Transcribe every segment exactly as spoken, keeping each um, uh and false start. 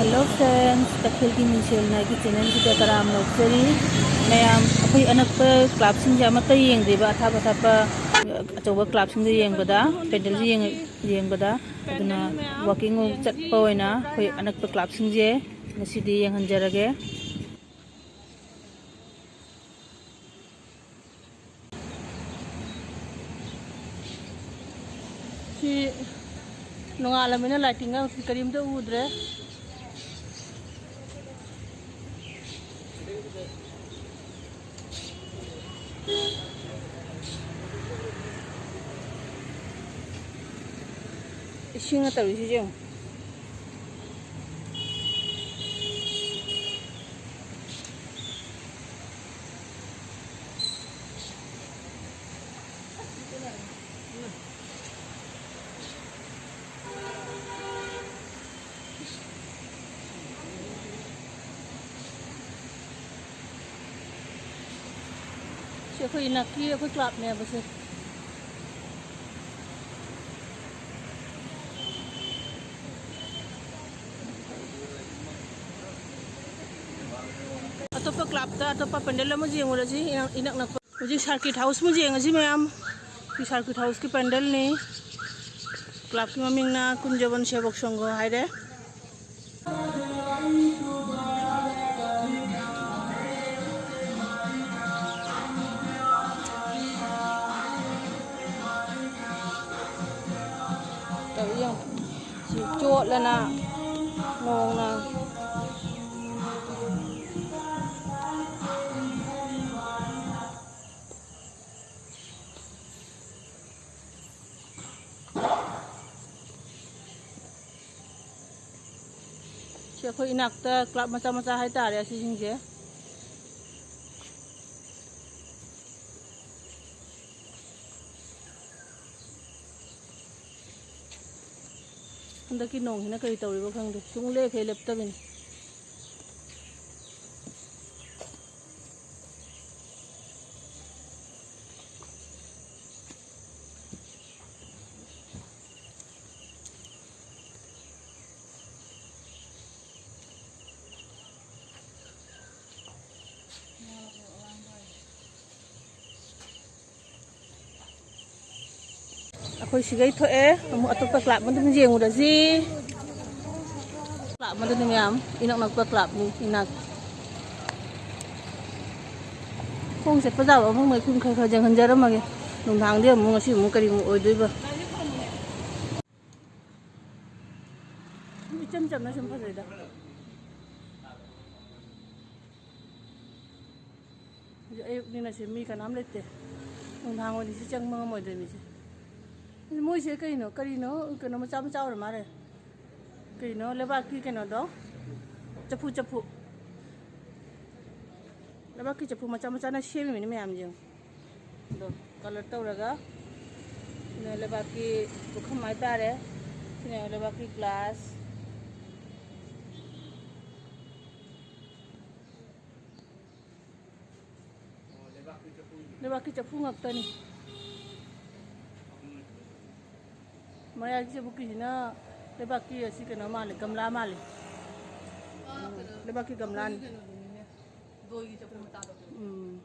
Hello friends, ꯀꯩꯊꯦꯜꯒꯤ ꯃꯤꯡꯁꯦꯜꯅ ꯑꯩꯒꯤ channelꯁꯤꯗ ꯇꯔꯥꯝꯅ ꯑꯣꯛꯆꯔꯤ꯫ ꯃꯌꯥꯝ ꯑꯩꯈꯣꯏ ꯑꯅꯛꯄ clubꯁꯤꯡꯁꯦ ꯑꯃꯠꯇ ꯌꯦꯡꯗ꯭ꯔꯤꯕ, ꯑꯊꯥꯞ ꯑꯊꯥꯞꯄ ꯑꯆꯧꯕ clubꯁꯤꯡꯗ ꯌꯦꯡꯕꯗ, ꯄꯦꯟꯗꯜꯁꯦ ꯌꯦꯡ-, ꯌꯦꯡꯕꯗ꯫ ꯑꯗꯨꯅ walking ꯑꯣꯏꯅ ꯆꯠꯄ ꯑꯣꯏꯅ ꯑꯩꯈꯣꯏ ꯑꯅꯛꯄ clubꯁꯤꯡꯁꯦ ꯉꯁꯤꯗꯤ ꯌꯦꯡꯍꯟꯖꯔꯒꯦ꯫ ꯁꯤ ꯅꯣꯡꯉꯥꯜꯂꯃꯤꯅ lightingꯒ ꯀꯔꯤꯝꯇ ꯎꯗ꯭ꯔꯦ꯫ ꯏꯁꯤꯡꯒ ꯇꯧꯔꯤꯁꯤꯁꯨ ꯌꯦꯡꯉꯨ꯫ ꯁꯤ ꯑꯩꯈꯣꯏ ꯏꯅꯥꯛꯀꯤ ꯑꯩꯈꯣꯏ clubꯅꯦꯕ ꯁꯦ꯫ ꯑꯇꯣꯞꯄ clubꯇ ꯑꯇꯣꯞꯄ ꯄꯦꯟꯗꯜ ꯑꯃ ꯌꯦꯡꯉꯨꯔꯁꯤ, ꯏꯅꯛ, ꯏꯅꯛ ꯅꯛꯄ꯫ ꯍꯧꯖꯤꯛ circuit house ꯑꯃ ꯌꯦꯡꯉꯁꯤ ꯃꯌꯥꯝ꯫ ꯁꯤ circuit houseꯀꯤ ꯄꯦꯟꯗꯜꯅꯤ꯫ Clubꯀꯤ ꯃꯃꯤꯡꯅ ꯀꯨꯟꯖꯕꯟ ꯁꯦꯕꯣꯛ ꯁꯪꯘ ꯍꯥꯏꯔꯦ꯫ ꯇꯧꯔꯤ ꯌꯦꯡꯉꯨ꯫ ꯁꯤ ꯆꯣꯠꯂꯅ ꯅꯣꯡꯅ꯫ ꯁꯤ ꯑꯩꯈꯣꯏ ꯏꯅꯥꯛꯇ club ꯃꯆꯥ ꯃꯆꯥ ꯍꯥꯏꯇꯥꯔꯦ ꯑꯁꯤꯁꯤꯡꯁꯦ꯫ ꯍꯟꯗꯛꯀꯤ ꯅꯣꯡꯁꯤꯅ ꯀꯔꯤ ꯇꯧꯔꯤꯕ ꯈꯪꯗꯦ, ꯁꯨꯡꯂꯦꯞ ꯍꯦꯛ ꯂꯦꯞꯇꯕꯤꯅꯤ꯫ ꯑꯩꯈꯣꯏ ꯁꯤꯒꯩ ꯊꯣꯛꯑꯦ, ꯑꯃꯨꯛ ꯑꯇꯣꯞꯄ club ꯑꯃꯗ ꯑꯃꯨꯛ ꯌꯦꯡꯉꯨꯔꯁꯤ꯫ Club ꯑꯃꯗꯅꯤ ꯃꯌꯥꯝ, ꯏꯅꯛ ꯅꯛꯄ clubꯅꯤ, ꯏꯅꯛ꯫ ꯈꯣꯡ ꯆꯠꯄ ꯌꯥꯕ ꯃꯐꯝ ꯑꯩꯈꯣꯏ ꯈꯔ ꯈꯔ ꯌꯦꯡꯍꯟꯖꯔꯝꯃꯒꯦ꯫ ꯅꯨꯡꯗꯥꯡꯗꯤ ꯑꯃꯨꯛ ꯉꯁꯤ ꯑꯃꯨꯛ ꯀꯔꯤ ꯑꯃꯨꯛ ꯑꯣꯏꯗꯣꯏꯕ? ꯏꯆꯝ ꯆꯝꯅ ꯁꯨꯝ ꯐꯖꯩꯗ꯫ ꯍꯧꯖꯤꯛ ꯑꯌꯨꯛꯅꯤꯅ ꯁꯤ ꯃꯤ ꯀꯅꯥꯝ ꯂꯩꯇꯦ꯫ ꯅꯨꯡꯗꯥꯡ ꯑꯣꯏꯗꯤ ꯁꯤ ꯆꯪꯕ ꯉꯝꯃꯣꯏꯗꯣꯏꯅꯤ ꯁꯤ꯫ ꯃꯣꯏꯁꯦ ꯀꯩꯅꯣ, ꯀꯔꯤꯅꯣ, ꯀꯩꯅꯣ ꯃꯆꯥ ꯃꯆꯥ ꯑꯣꯏꯔ ꯃꯥꯜꯂꯦ꯫ ꯀꯩꯅꯣ ꯂꯩꯕꯥꯛꯀꯤ ꯀꯩꯅꯣꯗꯣ, ꯆꯐꯨ, ꯆꯐꯨ꯫ ꯂꯩꯕꯥꯛꯀꯤ ꯆꯐꯨ ꯃꯆꯥ ꯃꯆꯥꯅ ꯁꯦꯝꯃꯤꯕꯅꯤ ꯃꯌꯥꯝꯁꯦ꯫ ꯑꯗꯣ colour ꯇꯧꯔꯒ ꯁꯤꯅ ꯂꯩꯕꯥꯛꯀꯤ ꯄꯨꯈꯝ ꯍꯥꯏꯇꯥꯔꯦ꯫ ꯁꯤꯅ ꯂꯩꯕꯥꯛꯀꯤ glass꯫ ꯂꯩꯕꯥꯛꯀꯤ ꯆꯐꯨ ꯉꯥꯛꯇꯅꯤ꯫ ꯃꯌꯥꯏꯒꯤ ꯆꯐꯨꯒꯤꯁꯤꯅ ꯂꯩꯕꯥꯛꯀꯤ ꯑꯁꯤ ꯀꯩꯅꯣ ꯃꯥꯜꯂꯦ, ꯒꯝꯂꯥ ꯃꯥꯜꯂꯦ꯫ ꯂꯩꯕꯥꯛꯀꯤ ꯒꯝꯂꯥꯅꯤ꯫ ꯎꯝ꯫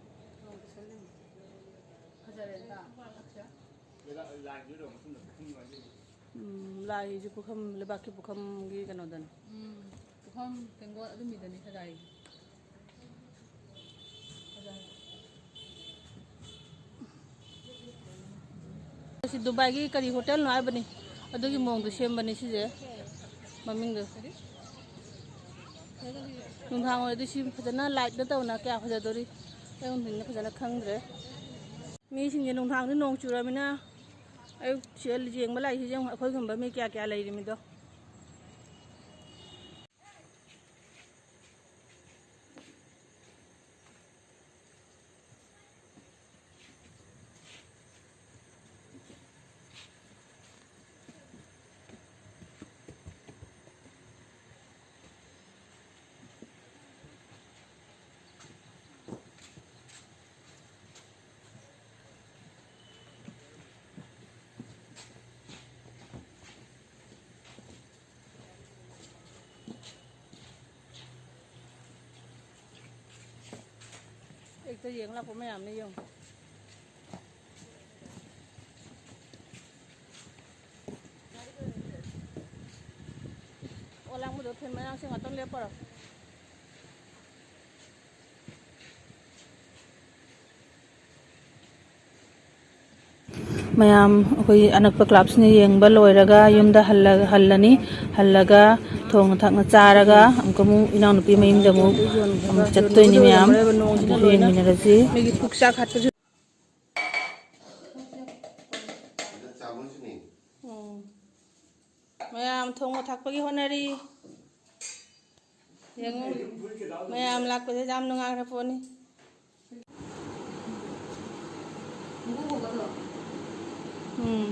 ꯎꯝ, ꯂꯥꯏꯁꯤꯁꯨ ꯄꯨꯈꯝ, ꯂꯩꯕꯥꯛꯀꯤ ꯄꯨꯈꯝꯒꯤ ꯀꯩꯅꯣꯗꯅꯤ꯫ ꯎꯝ, ꯄꯨꯈꯝ ꯇꯦꯡꯀꯣꯠ ꯑꯗꯨꯝꯕꯤꯗꯅꯤ ꯁꯖꯥꯏꯁꯦ꯫ ꯁꯤ ꯗꯨꯕꯥꯏꯒꯤ ꯀꯔꯤ ꯍꯣꯇꯦꯜꯅꯣ ꯍꯥꯏꯕꯅꯤ, ꯑꯗꯨꯒꯤ ꯃꯑꯣꯡꯗ ꯁꯦꯝꯕꯅꯤ ꯁꯤꯁꯦ, ꯃꯃꯤꯡꯗꯣ꯫ ꯅꯨꯡꯗꯥꯡ ꯑꯣꯏꯔꯗꯤ ꯁꯤ ꯐꯖꯅ light ꯅꯠꯇꯕꯅ ꯀꯌꯥ ꯐꯖꯗꯣꯔꯤ, ꯑꯌꯨꯛ ꯅꯨꯡꯊꯤꯟꯗ ꯐꯖꯅ ꯈꯪꯗ꯭ꯔꯦ꯫ ꯃꯤꯁꯤꯡꯁꯦ ꯅꯨꯡꯗꯥꯡꯗꯤ ꯅꯣꯡ ꯆꯨꯔꯃꯤꯅ ꯑꯌꯨꯛ ꯁꯤꯗ ꯌꯦꯡꯕ ꯂꯥꯛꯏꯁꯤꯁꯦ ꯌꯦꯡꯉꯨ, ꯑꯩꯈꯣꯏꯒꯨꯝꯕ ꯃꯤ ꯀꯌꯥ ꯀꯌꯥ ꯂꯩꯔꯤꯃꯤꯗꯣ꯫ ꯍꯦꯛꯇ ꯌꯦꯡ ꯂꯥꯛꯄ ꯃꯌꯥꯝꯅꯦ ꯌꯦꯡꯉꯨ꯫ ꯂꯥꯡꯕꯗꯣ ꯐꯦꯟ ꯃꯅꯥꯛꯁꯦ ꯉꯥꯛꯇꯪ ꯂꯦꯞꯄꯔꯣ? ꯃꯌꯥꯝ ꯑꯩꯈꯣꯏ ꯑꯅꯛꯄ ꯀ꯭ꯂꯕꯁꯤꯅ ꯌꯦꯡꯕ ꯂꯣꯏꯔꯒ ꯌꯨꯝꯗ ꯍꯜꯂ-, ꯍꯜꯂꯅꯤ꯫ ꯍꯜꯂꯒ ꯊꯣꯡꯅ ꯊꯥꯛꯅ ꯆꯥꯔꯒ ꯑꯃꯨꯛꯀ ꯑꯃꯨꯛ ꯏꯅꯥꯎꯅꯨꯄꯤ ꯃꯌꯨꯝꯗ ꯑꯃꯨꯛ, ꯑꯃꯨꯛ ꯆꯠꯇꯣꯏꯅꯤ ꯃꯌꯥꯝ꯫ ꯑꯗꯨꯁꯨ ꯌꯦꯡꯃꯤꯟꯅꯔꯁꯤ꯫ ꯃꯤꯒꯤ ꯄꯨꯛꯆꯥꯛ ꯍꯥꯠꯄꯁꯨ꯫ ꯎꯝ꯫ ꯃꯌꯥꯝ ꯊꯣꯡꯕ ꯊꯥꯛꯄꯒꯤ ꯍꯣꯠꯅꯔꯤ꯫ ꯌꯦꯡꯉꯨ, ꯃꯌꯥꯝ ꯂꯥꯛꯄꯁꯦ ꯌꯥꯝ ꯅꯨꯡꯉꯥꯏꯈ꯭ꯔ ꯄꯣꯠꯅꯤ꯫ ꯎꯝ꯫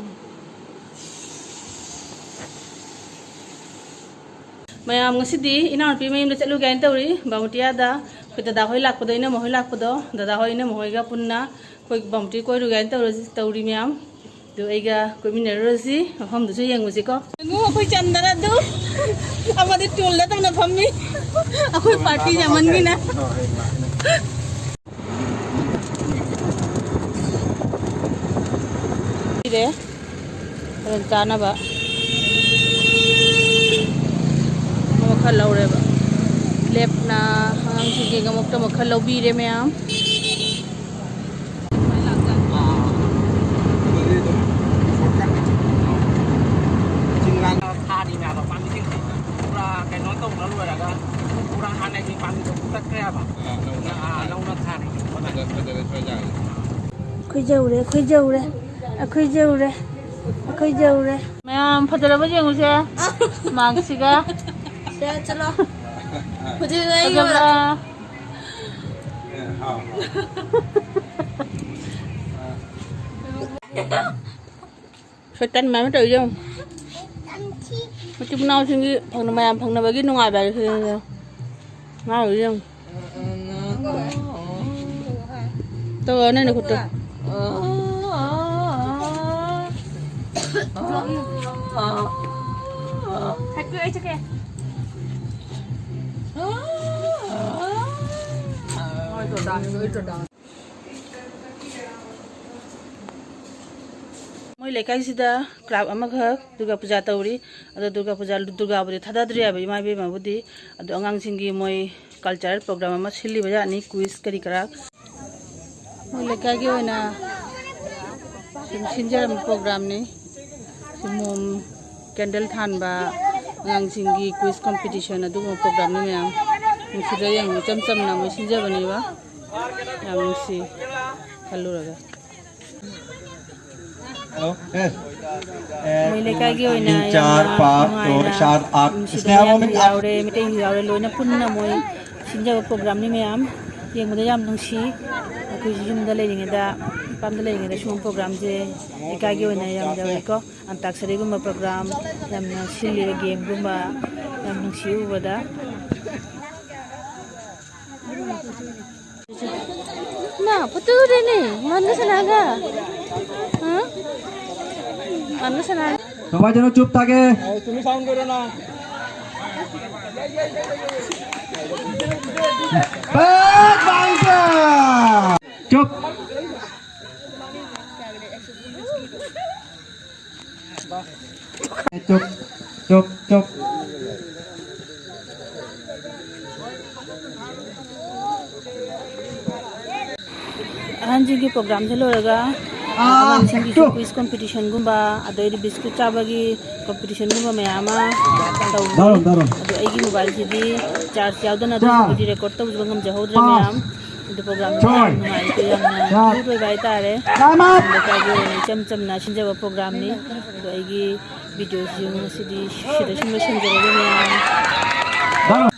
ꯃꯌꯥꯝ, ꯉꯁꯤꯗꯤ ꯏꯅꯥꯎꯅꯨꯄꯤ ꯃꯌꯨꯝꯗ ꯆꯠꯂꯨꯒꯦ ꯍꯥꯏꯅ ꯇꯧꯔꯤ, ꯕꯥꯃꯨꯇꯤꯌꯥꯗ꯫ ꯑꯩꯈꯣꯏ ꯗꯗꯥ ꯍꯣꯏ ꯂꯥꯛꯄꯗꯣ, ꯏꯅꯝꯃ ꯍꯣꯏ ꯂꯥꯛꯄꯗꯣ, ꯗꯗꯥ ꯍꯣꯏ ꯏꯅꯝꯃ ꯍꯣꯏꯒ ꯄꯨꯟꯅ ꯑꯩꯈꯣꯏ ꯕꯥꯃꯨꯇꯤ ꯀꯣꯏꯔꯨꯒꯦ ꯍꯥꯏꯅ ꯇꯧꯔꯁꯤ, ꯇꯧꯔꯤ ꯃꯌꯥꯝ꯫ ꯑꯗꯨ ꯑꯩꯒ ꯀꯣꯏꯃꯤꯟꯅꯔꯨꯔꯁꯤ, ꯃꯐꯝꯗꯨꯁꯨ ꯌꯦꯡꯉꯨꯁꯤꯀꯣ꯫ ꯌꯦꯡꯉꯨ, ꯑꯩꯈꯣꯏ ꯆꯟꯗꯅ ꯑꯗꯨ ꯑꯃꯗꯤ ꯇꯨꯜꯗ ꯇꯧꯅ ꯐꯝꯃꯤ꯫ ꯑꯩꯈꯣꯏ ꯄꯥꯔꯇꯤ ꯌꯥꯝꯃꯟꯒꯤꯅ꯫ ꯄꯤꯔꯦ꯫ ꯍꯣꯔꯦꯟ ꯆꯥꯅꯕ ꯑꯃ ꯈꯔ ꯂꯧꯔꯦꯕ꯫ ꯂꯦꯞꯅ ꯑꯉꯥꯡꯁꯤꯡꯒꯤ ꯉꯃꯛꯇ ꯑꯃ ꯈꯔ ꯂꯧꯕꯤꯔꯦ ꯃꯌꯥꯝ꯫ ꯊꯥꯔꯤꯅꯦ ꯍꯥꯏꯕ ꯄꯥꯝꯕꯤꯁꯤꯡꯁꯦ꯫ ꯄꯨꯔꯥ ꯀꯩꯅꯣ ꯇꯧꯅ ꯂꯣꯏꯔꯒ ꯄꯨꯔꯥ ꯍꯥꯟꯅꯒꯤ ꯄꯥꯝꯕꯤꯗꯣ ꯇꯠꯈ꯭ꯔꯦ ꯍꯥꯏꯕ꯫ ꯑꯥ, ꯅꯧꯅ ꯅꯧꯅ ꯊꯥꯔꯤ꯫ ꯐꯖꯔꯦ, ꯐꯖꯔꯦ, ꯁ꯭ꯋꯥꯏ ꯖꯒꯥꯁꯦ꯫ ꯑꯩꯈꯣꯏ ꯌꯧꯔꯦ, ꯑꯩꯈꯣꯏ ꯌꯧꯔꯦ, ꯑꯩꯈꯣꯏ ꯌꯧꯔꯦ, ꯑꯩꯈꯣꯏ ꯌꯧꯔꯦ꯫ ꯃꯌꯥꯝ ꯐꯖꯔꯕ ꯌꯦꯡꯉꯨꯁꯦ꯫ ꯃꯥꯛꯁꯤꯒ꯫ ꯁꯦ, ꯆꯠꯂꯣ꯫ ꯍꯧꯖꯤꯛ ꯑꯩ ꯐꯖꯕ꯭ꯔꯥ? ꯁꯣꯏꯇꯟ ꯃꯌꯥꯝ ꯇꯧꯔꯤꯁꯦ ꯌꯦꯡꯉꯨ꯫ ꯃꯆꯤꯟ ꯃꯅꯥꯎꯁꯤꯡꯒꯤ ꯐꯪꯅ-, ꯃꯌꯥꯝ ꯐꯪꯅꯕꯒꯤ ꯅꯨꯡꯉꯥꯏꯕ ꯍꯥꯏꯕꯁꯦ ꯌꯦꯡꯉꯨ꯫ ꯉꯥꯡꯉꯤꯁꯦ ꯌꯦꯡꯉꯨ꯫ ꯇꯧꯔꯣ ꯅꯪ ꯅꯈꯨꯠꯇꯣ꯫ ꯑꯩꯈꯣꯏ ꯂꯩꯀꯥꯏꯁꯤꯗ ꯀ꯭ꯂꯕ ꯑꯃꯈꯛ ꯗꯨꯔꯒꯥ ꯄꯨꯖꯥ ꯇꯧꯔꯤ꯫ ꯑꯗꯣ ꯗꯨꯔꯒꯥ ꯄꯨꯖꯥ, ꯗꯨꯔꯒꯥꯕꯨꯗꯤ ꯊꯥꯗꯗ꯭ꯔꯤ ꯍꯥꯏꯕ ꯏꯃꯥ ꯏꯕꯦꯝꯃꯕꯨꯗꯤ꯫ ꯑꯗꯣ ꯑꯉꯥꯡꯁꯤꯡꯒꯤ ꯃꯣꯏ ꯀꯜꯆꯔꯦꯜ ꯄ꯭ꯔꯣꯒ꯭ꯔꯥꯝ ꯑꯃ ꯁꯤꯜꯂꯤꯕ ꯖꯥꯠꯅꯤ, ꯀ꯭ꯋꯤꯖ ꯀꯔꯤ ꯀꯔꯥ꯫ ꯃꯣꯏ ꯂꯩꯀꯥꯏꯒꯤ ꯑꯣꯏꯅ ꯁꯨꯝ ꯁꯤꯟꯖꯔꯝꯕ ꯄ꯭ꯔꯣꯒ꯭ꯔꯥꯝꯅꯤ꯫ ꯁꯤ ꯃꯣꯝ ꯀꯦꯟꯗꯜ ꯊꯥꯟꯕ, ꯑꯉꯥꯡꯁꯤꯡꯒꯤ ꯀ꯭ꯋꯤꯖ ꯀꯣꯝꯄꯤꯇꯤꯁꯟ, ꯑꯗꯨꯒꯨꯝꯕ ꯄ꯭ꯔꯣꯒ꯭ꯔꯥꯝꯅꯤ ꯃꯌꯥꯝ꯫ ꯅꯨꯡꯁꯤꯗ ꯌꯦꯡꯉꯨ, ꯏꯆꯝ ꯆꯝꯅ ꯃꯣꯏ ꯁꯤꯟꯖꯕꯅꯦꯕ꯫ ꯌꯥꯝ ꯅꯨꯡꯁꯤ ꯈꯜꯂꯨꯔꯒ꯫ ꯃꯣꯏ ꯂꯩꯀꯥꯏꯒꯤ ꯑꯣꯏꯅ ꯌꯥꯝꯅ ꯅꯨꯡꯉꯥꯏꯅ ꯅꯨꯡꯁꯤꯗꯅ ꯌꯥꯝ ꯌꯥꯎꯔꯦ, ꯃꯩꯇꯩꯁꯨ ꯌꯥꯎꯔꯦ, ꯂꯣꯏꯅ ꯄꯨꯟꯅ ꯃꯣꯏ ꯁꯤꯟꯖꯕ ꯄ꯭ꯔꯣꯒ꯭ꯔꯥꯝꯅꯤ ꯃꯌꯥꯝ꯫ ꯌꯦꯡꯕꯗ ꯌꯥꯝ ꯅꯨꯡꯁꯤ꯫ ꯑꯩꯈꯣꯏꯁꯨ ꯌꯨꯝꯗ ꯂꯩꯔꯤꯉꯩꯗ, ꯏꯄꯥꯝꯗ ꯂꯩꯔꯤꯉꯩꯗ ꯁꯤꯒꯨꯝꯕ ꯄ꯭ꯔꯣꯒ꯭ꯔꯥꯝꯁꯦ ꯂꯩꯀꯥꯏꯒꯤ ꯑꯣꯏꯅ ꯌꯥꯝ ꯌꯥꯎꯏꯀꯣ꯫ ꯑꯟꯇꯥꯛꯁꯔꯤꯒꯨꯝꯕ ꯄ꯭ꯔꯣꯒ꯭ꯔꯥꯝ, ꯌꯥꯝꯅ ꯁꯤꯜꯂꯤꯕ ꯒꯦꯝꯒꯨꯝꯕ ꯌꯥꯝ ꯅꯨꯡꯁꯤ ꯎꯕꯗ꯫ ꯅ, ꯄꯨꯇꯨꯗꯅꯦ, ꯃꯥꯟꯒ ꯁꯅꯥꯒ꯫ ꯍꯥ? ꯃꯥꯟꯒ ꯁꯅꯥꯒ꯫ সবাই যেন চুপ থাকে। তুমি সাউন্ড করো না। ব্যাট বাংলা। চুপ। চুপ, চুপ, চুপ। ꯑꯍꯟꯁꯤꯡꯒꯤ ꯄ꯭ꯔꯣꯒ꯭ꯔꯥꯝꯁꯦ ꯂꯣꯏꯔꯒ ꯑꯥ, ꯑꯉꯥꯡꯁꯤꯡꯒꯤꯁꯨ ꯆꯨꯞ꯫ ꯀ꯭ꯋꯤꯖ ꯀꯣꯝꯄꯤꯇꯤꯁꯟꯒꯨꯝꯕ, ꯑꯗꯩꯗꯤ ꯕꯤꯁꯀꯨꯠ ꯆꯥꯕꯒꯤ ꯀꯣꯝꯄꯤꯇꯤꯁꯟꯒꯨꯝꯕ ꯃꯌꯥꯝ ꯑꯃ ꯇꯧꯔꯤ꯫ ꯗꯥꯔꯨꯟ, ꯗꯥꯔꯨꯟ꯫ ꯑꯗꯣ ꯑꯩꯒꯤ ꯃꯣꯕꯥꯏꯜꯁꯤꯗꯤ ꯆꯥꯔꯖ ꯌꯥꯎꯗꯅ ꯆꯥ꯫ ꯑꯗꯨꯒꯤꯕꯨꯗꯤ ꯔꯦꯀꯣꯔꯗ ꯇꯧꯖꯕ ꯉꯝꯖꯍꯧꯗ꯭ꯔꯦ ꯄꯥꯁ꯫ ꯃꯌꯥꯝ꯫ ꯑꯗꯣ ꯄ꯭ꯔꯣꯒ꯭ꯔꯥꯝꯗꯣ ꯌꯥꯝ ꯅꯨꯡꯉꯥꯏꯇꯦ, ꯌꯥꯝꯅ ꯀ꯭ꯌꯨꯠ ꯑꯣꯏꯕ ꯍꯥꯏꯇꯥꯔꯦ꯫ ꯂꯩꯀꯥꯏꯒꯤ ꯑꯣꯏꯅ ꯏꯆꯝ ꯆꯝꯅ ꯁꯤꯟꯖꯕ ꯄ꯭ꯔꯣꯒ꯭ꯔꯥꯝꯅꯤ꯫ ꯑꯗꯣ ꯑꯩꯒꯤ ꯚꯤꯗꯤꯑꯣꯁꯤ ꯉꯁꯤꯗꯤ ꯁꯤꯗ ꯁꯨꯝ ꯂꯣꯏꯁꯤꯟꯖꯔꯒꯦ ꯃꯌꯥꯝ꯫